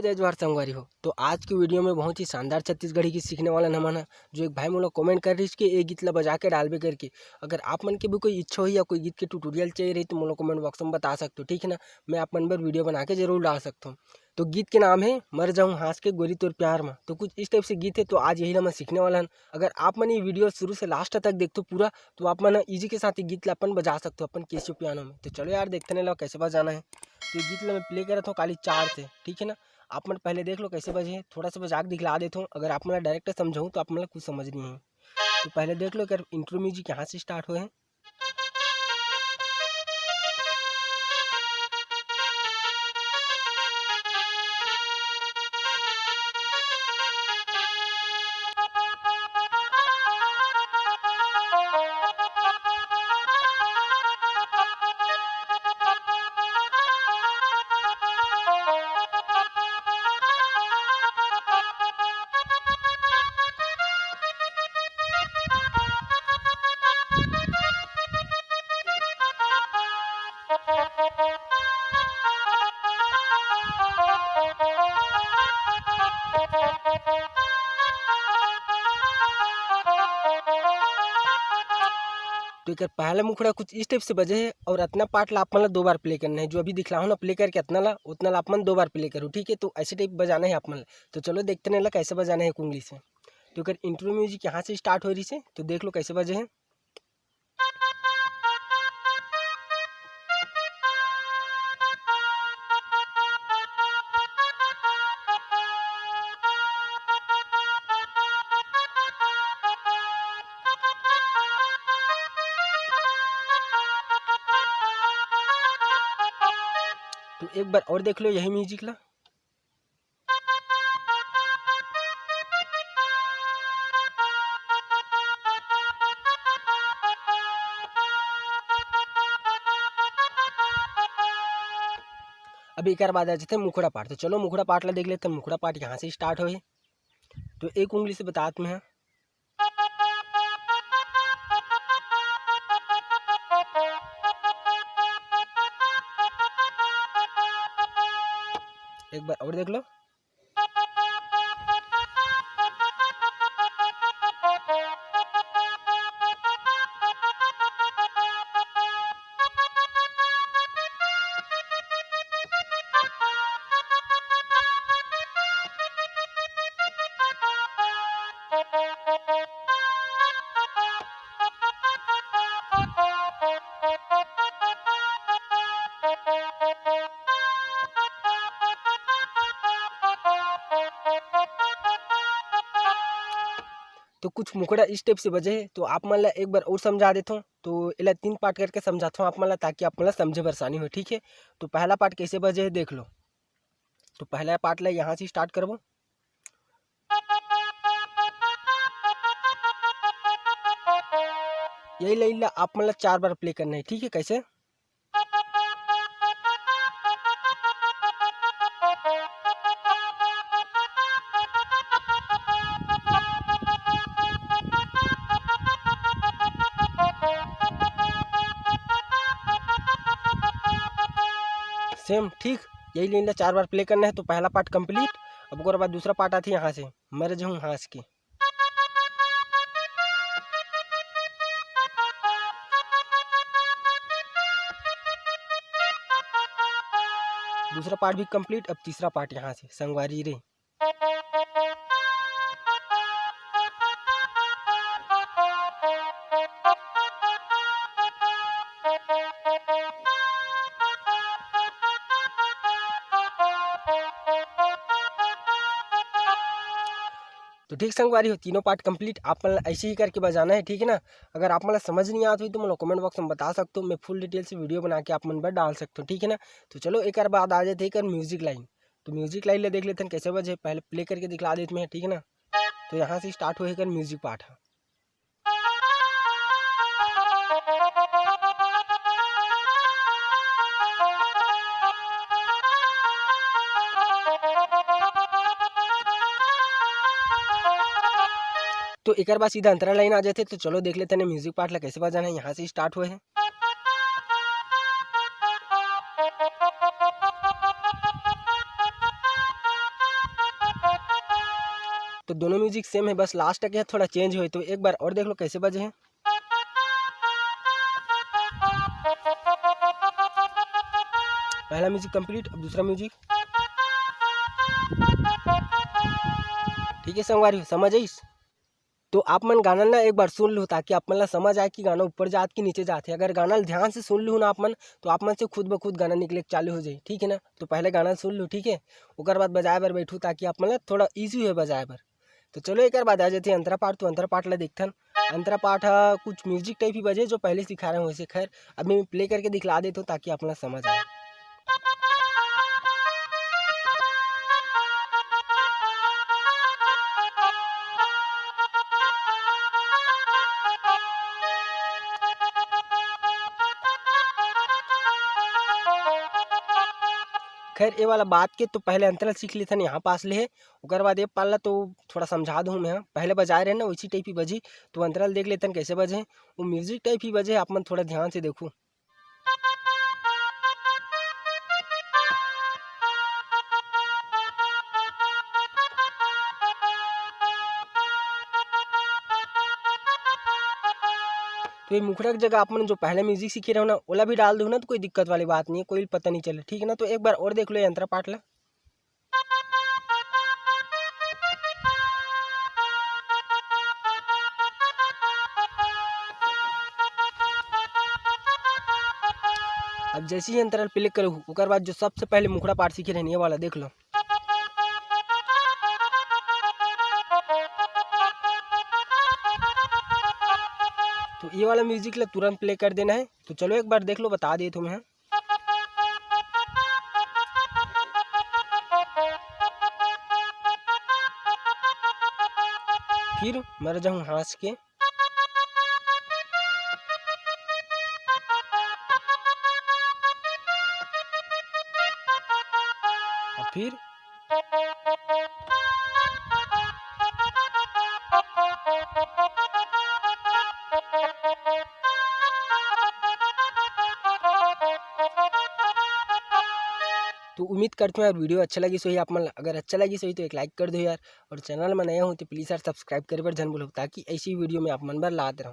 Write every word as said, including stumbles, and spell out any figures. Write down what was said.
जय जोहार संगवारी हो। तो आज के वीडियो में बहुत ही शानदार छत्तीसगढ़ी गीत सीखने वाला हमन ह, जो एक भाई मोला कमेंट कर रहिस कि ये गीत ला बजा के डालबे करके। अगर आप मन के भी कोई इच्छा होही या कोई गीत के ट्यूटोरियल चाहिए रही तो मोला कमेंट बॉक्स में बता सकते हो, ठीक है ना। मैं आप मन बर वीडियो बना के जरूर डाल सकता हूँ। तो गीत के नाम है मर जाऊँ हाँस के गोरी तोर प्यार में। तो कुछ इस टाइप से गीत है, तो आज यही ला मैं सीखने वाला हन। अगर आप मन ये वीडियो शुरू से लास्ट तक देखते हो पूरा, तो आप मन ईजी के साथ ये गीत ला अपन बजा सकते हो अपन केसियो पियानो में। तो चलो यार, देखते नहीं ला कैसे बजाना है। तो ये गीत ला मैं प्ले करत हूँ काली चार से, ठीक है ना। आप मन पहले देख लो कैसे बजे है, थोड़ा सा बजा के दिखला देता हूँ। अगर आप मन डायरेक्ट समझाऊँ तो आप मन कुछ समझ नहीं है। तो पहले देख लो, अगर इंट्रो म्यूजिक यहाँ से स्टार्ट हुए हैं। तो एकर पहला मुखड़ा कुछ इस टाइप से बजे है और अतना पार्ट ला आप मन ला दो बार प्ले करना है। जो अभी दिखलाहूँ ना प्ले करके अतना ला, उतना ला आप मन दो बार प्ले करो, ठीक है। तो ऐसे टाइप बजाना है आप मन ला। तो चलो देखते नहीं ला कैसे बजाना है एक उंगली से। तो एकर इंट्रो म्यूजिक यहाँ से स्टार्ट हो रही से, तो देख लो कैसे बजे है। तो एक बार और देख लो यही म्यूजिक ला। अब एकर बाद आ जाते हैं मुखड़ा पार्ट। तो चलो मुखड़ा पार्ट ला देख लेते हैं। मुखड़ा पार्ट यहाँ से स्टार्ट होए, तो एक उंगली से बतात में है। एक बार और देख लो। तो कुछ मुखड़ा इस टाइप से बजे हे, तो आप मन ला एक बार और समझा देथों। तो एला तीन पार्ट करके समझाथों आप मन ला, ताकि आप मन ला समझे बर आसानी हो, ठीक है। तो पहला पार्ट कैसे बजे हे देख लो। तो पहला पार्ट ला यहाँ से स्टार्ट करबो। यही लाइन ला आप मन ला चार बार प्ले करना है, ठीक है। कैसे? सेम ठीक यही लाइन ला चार बार प्ले करना है। तो पहला पार्ट कंप्लीट। अब ओकर बाद दूसरा पार्ट आथे यहाँ से, मर जाऊँ हाँस के। दूसरा पार्ट भी कंप्लीट। अब तीसरा पार्ट यहाँ से, संगवारी रे। तो ठीक संगवारी हो, तीनों पार्ट कंप्लीट आप मन ला ऐसे ही करके बजाना है, ठीक है ना। अगर आप मन ला समझ नहीं आत होही तो मोला कमेंट बॉक्स में बता सकते हो, मैं फुल डिटेल से वीडियो बना के आप मन बर डाल सकता हूँ, ठीक है ना। तो चलो एक बार बाद आ जाते हैं एक म्यूजिक लाइन। तो म्यूजिक लाइन ला देख लेते हैं कैसे बजे, पहले प्ले करके दिखला देते हैं, ठीक है ना। तो यहाँ से स्टार्ट होए कर म्यूजिक पार्ट है। तो एकर बाद सीधा अंतरा लाइन आ जाथे। तो चलो देख लेते हैं म्यूजिक पार्ट ला कैसे बजाना है। यहाँ से स्टार्ट हुए है। तो दोनों music same है, बस last के थोड़ा change होए। तो एक बार और देख लो कैसे बजे है। पहला music complete, अब दूसरा music। ठीक है संगवारी हो, समझ आइस? तो आप मन गाना ना एक बार सुन लू, ताकि आप मन ला समझ आए कि गाना ऊपर जात कि नीचे जात है। अगर गाना ल ध्यान से सुन लू ना आप मन, तो आप मन से खुद ब खुद गाना निकले के चालू हो जाए, ठीक है ना? तो पहले गाना सुन लू, ठीक है, ओकर बाद बजाए बर बैठू, ताकि आप मन ला थोड़ा easy होए बजाए बर। तो चलो, एकर बाद आ जाते हैं अंतरा पाठ। तो अंतरा पाठ ला देखथन। अंतरा पाठ ह कुछ music type ही बजे, जो पहले सिखा रहे हो वैसे। खैर, अब मैं play करके दिखला देता हूँ, ताकि आप मन ला समझ आए। खैर, ये वाला बात के तो पहले अंतरा ल सीख लेथन, यहाँ पास ले हे, ओकर बाद ये पाला तो थोड़ा समझा दूँ मैं। पहले बजाए रहे ना, वैसी type ही बजी, तो अंतरा ल देख लेथन कैसे बजे। वो music type ही बजे, आप मन थोड़ा ध्यान से देखू। तो ये मुखड़ा के जगह आप मन जो पहले music सीखे रहो ना, ओला भी डाल दो ना, तो कोई दिक्कत वाली बात नहीं है, कोई पता नहीं चले, ठीक है ना? तो एक बार और देख लो ये अंतरा पाठ ला। अब जैसे ही अंतरा ल play करूँ, ओकर बाद जो सबसे पहले मुखड़ा पाठ सीखे रहनी, ये वाला देख लो। तो ये वाला music ला तुरंत play कर देना है। तो चलो एक बार देख लो, बता देता हूँ मैं। फिर मर जाऊँ हाँस के। और फिर तो उम्मीद करते हैं यार, video अच्छा लगी सही आप मन ला। अगर अच्छा लगी सही तो एक like कर दो यार, और channel में नया हो तो please यार subscribe करे बर झन भूलो, ताकि ऐसी video में आप मन बर लात रहूँ।